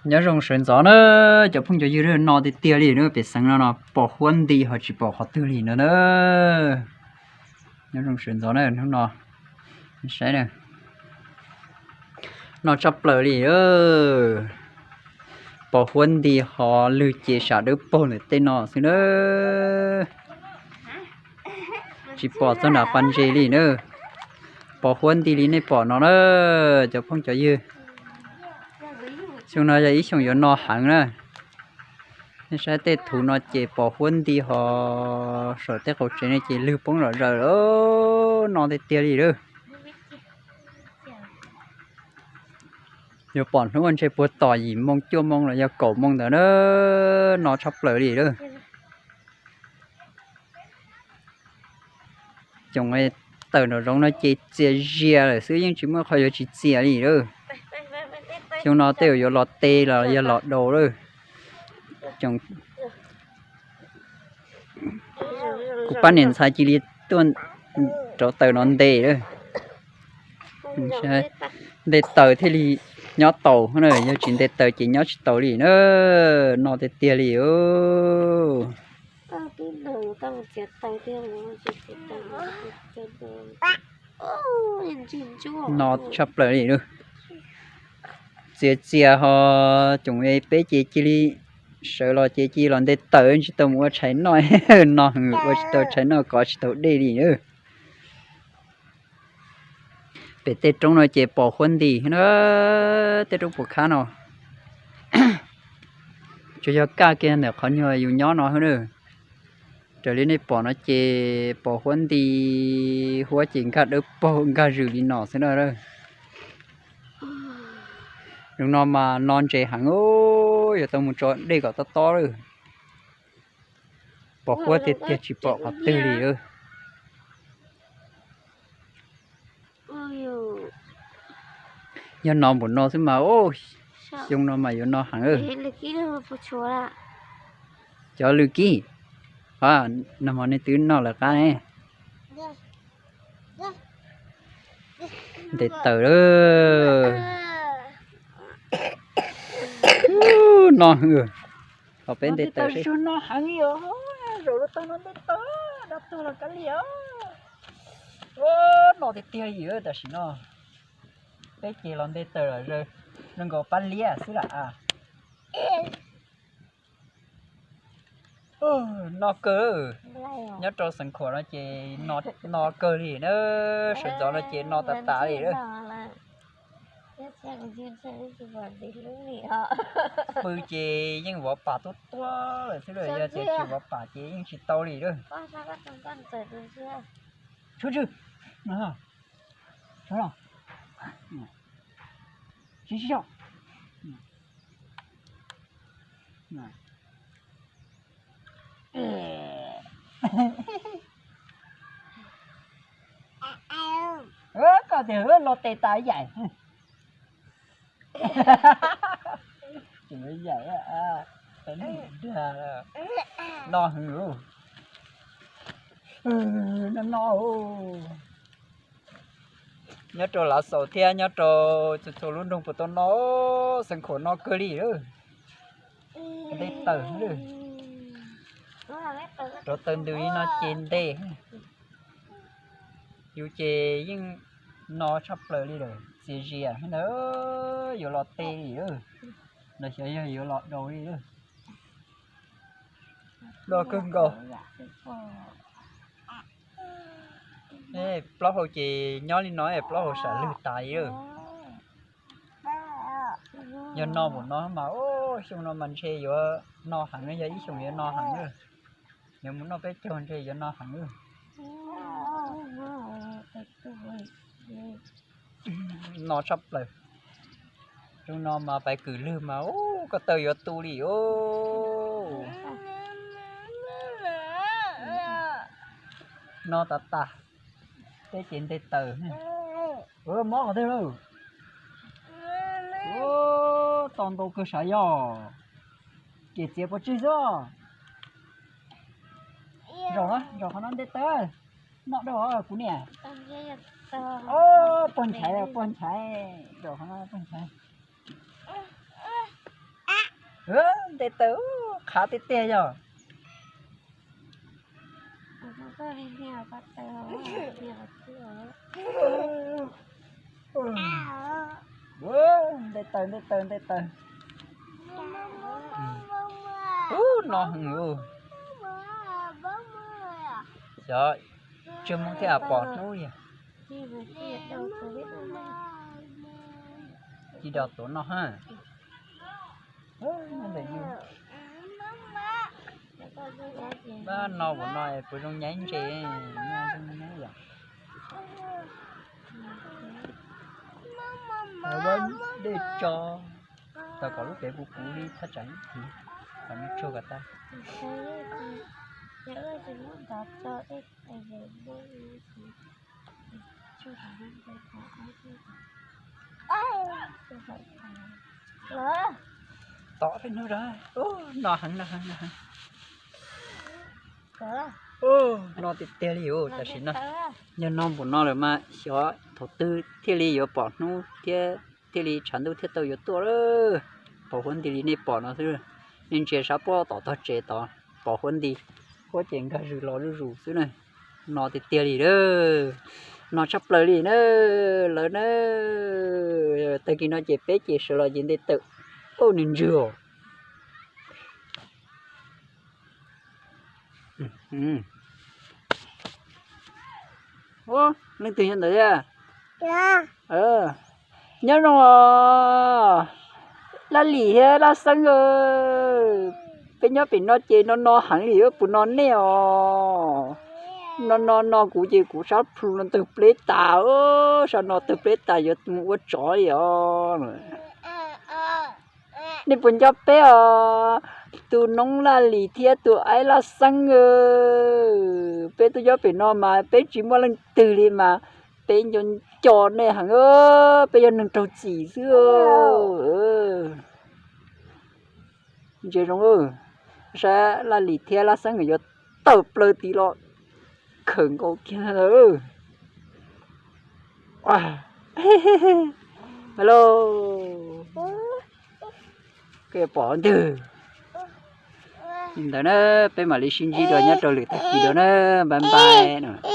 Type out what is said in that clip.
Nyob zoo sawv ntxov na cov phooj cov ywg, no tiag tiag li na, pem xeev no no pom huab nti ho tsis pom qhov twg li no na. Nyob zoo sawv ntxov na, hnub no saib na, no tshaj plaws li. Pom huab nti ho lwg ces sam dawb paug ntawm tej no xwb na. Tsis pom txog nram pas ntses li na. Pom huab nti li nej pom no na cov phooj cov ywg. Xyoo no yog ib xyoos yuav no heev na. Nej saib tej thuv no ces pom huab nti ho saum tej qaum tsev no ces lwg poob zom zaws, no tiag tiag li lawm. Yuav pom hnub ntshe puag tom yim moo cuaj moo los yog kaum moo ntawd na, no tshaj plaws li lawm. Coom tawm nraum zoov no ces txias zias lawm xwb, yeej tsis muaj qhov yuav tsis txias li lawm. Xyoo no tej zaum yuav los te los yog los daus lawm. Kuv pab niam ntxhais cia li tuaj rauv taws no ntes lawm. Ntes taws thiaj li nyob taus, yog tsis ntes taws ces nyob tsis taus li na, no tiag tiag li. No tshaj plaws li. Txias txias ho coom peb ces cia li sawv los ces cia li los ntes taws, tsis tau mus ua tshais noj, no ua tsis tau tshais noj kov tsis tau dej li. Pem tej roob no ces pom huab nti na, tej roob puas khab no. Tsuas yog kaj kiag ntawm qhov nyuag yus nyob no xwb na. Raws li nej pom no ces pom huab nti, huab ces nkag dawb paug nkag zws li no xwb na. Zoo no mas no ntses heev, yuav tau mus tso dej kom tob tob lawm. Pom huab tiag tiag tsis pom qhov twg li lawm. Yog no npaum no xwb mas, xyoo no mas yuav no heev. Cov lwm kib, nag hmo nej twb noj lawm qab ne. Ntes taws lawm. No, peb ntes taws no heev li os. Zaum lub taub no ntes taws dab tuag los kav liam. No tiag tiag li tam sim no. Peb ces los ntes taws los zoo nkaus pab liab xwb lam. No kawg, nyob rau Xeev Khuam no ces no kawg li na, sawv ntxov no ces no tas tas li lawm. Pw ces yeej vov pam tuab tuab lawm xwb, yog tias tsis vov pam ces yeej tsis tau li lawm. Tshuab tsw, tshuab los, tsis tsis tso. Koj tias los tes tas yaim. Tseem yaim, no hwv, no no. Nyob rau Lav Xaus thiab nyob rau txhua txhua lub nroog puas tau no, Xeev Khuam no kawg li lawm. Ntes taws, rauv taws ntws li no ces ntes. Yus ces yeej no tshaj plaws li lawm, txias zias na, yuav los te li lawm, los xyov yog yuav los daus li lawm. No kawg nkaus. Plaub hau ces nyob li no, plaub hau sam lwg tas li lawm. Yog no npaum no mas, xyoo no mas ntshe yuav no heev, yog ib xyoos yuav no heev lawm. Yuav mus noj peb caug ntshe yuav no heev lawm. No tshaj plaws. Zoo no mas pais kwm lwg mas, ub, ko taw yuav tu li os. No tas tas, peb ces ntes taws. Mob qhov twg lawm? Ub, to ntau kawg sav yog. Ces txiav pov tseg xwb. Zaum, zaum qhov no ntes taws. Noj dua kuv niam. Pog nchaiv, pog nchaiv, zaum qhov no pog nchaiv. Ub, Nte taws, qhav tiag tiag yog. Nte taws, nte taws, nte taws. Ub, no heev. Xyov, tsis muaj thiaj pom hnub yog. Ci do tuav no ha. Ntawm yus, no ua no puas zoo nyaib ntses, nyaib zoo nyaib yom. Dej tso, tau kom lub pem puv puv li thaj tsam ib tig, kom nws tsuag kom tag. Tom peb hnub rau, no heev, no heev, no heev. No tiag tiag li os, tam sim no yog no npaum no lawm mas xyov thaum twg thiaj li yuav pom hnub thiab, thiaj li tshav ntuj thiaj tau yuav tuaj lawm. Pos huab nti li nej pom no xwb, nej ntsia sab puab tom tog tsev tod, pos huab nti, huab ces nkag zws los zuj zus xwb na. No tiag tiag li lawm, no tshaj plaws li na, lawv na. Tag kis no ces peb ces sawv los ces nte taws, ub, nws ntswg os. Ub, leej twg nyob ntawd thiab? Nyob zoo os, Laj Lim thiab Laj Xeeb, peb nyob pem no ces no no heev li, puas no nej os? No no no kuv ces kuv sab plhu no tawg pleb tas, sab no tawg pleb tas yuav mus ua tsov li os. Nej puas nco peb os? Tus noob Laj Lim thiab tus aib Laj Xeeb, peb tuaj nyob pem no mas peb tsis muaj leej twg li mas peb nco nco nej heev, peb yog neeg raug txim xwb. Ntsia zoo, saib Laj Lim thiab Laj Xeeb yuav tawm plaws tid los khawm nkaus kiag. Hello, koj pom ntag. Li ntawd na, peb mam li sib ntsib dua nyob rau lwm tag kis dua na, bye bye.